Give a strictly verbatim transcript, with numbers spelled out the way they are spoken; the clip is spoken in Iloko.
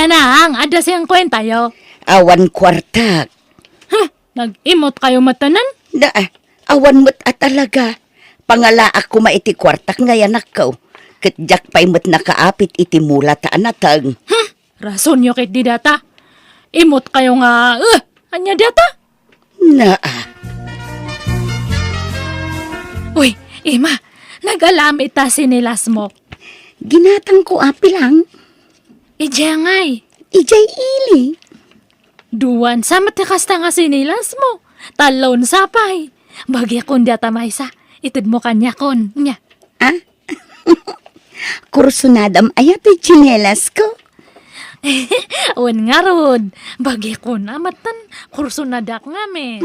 Nang, adda siang kuentayo. Awan kuartak. Huh, nag-imot kayo matanan? Da, awan met a talaga. Pangalaak koma iti kuartak nga yanakko. Ket diak pay met nakaapit iti mula ta anateng. Hmm, rasonyo ket di data. Imot kayo nga, eh, anya data? Naa. Uy, Ima, nagalam ita sinilas mo. Ginatangko, apil lang. Ijay ngay? Ijay ili. Duan sa met ti kasta nga sinilas mo. Tallon sa pay. Bagikon data maysa. Itedmo kaniakon. Nya. Ah? Kursunadam aya ti tsinelas ko? Wen ngarud, bagikon a matan kursunadak ngamin.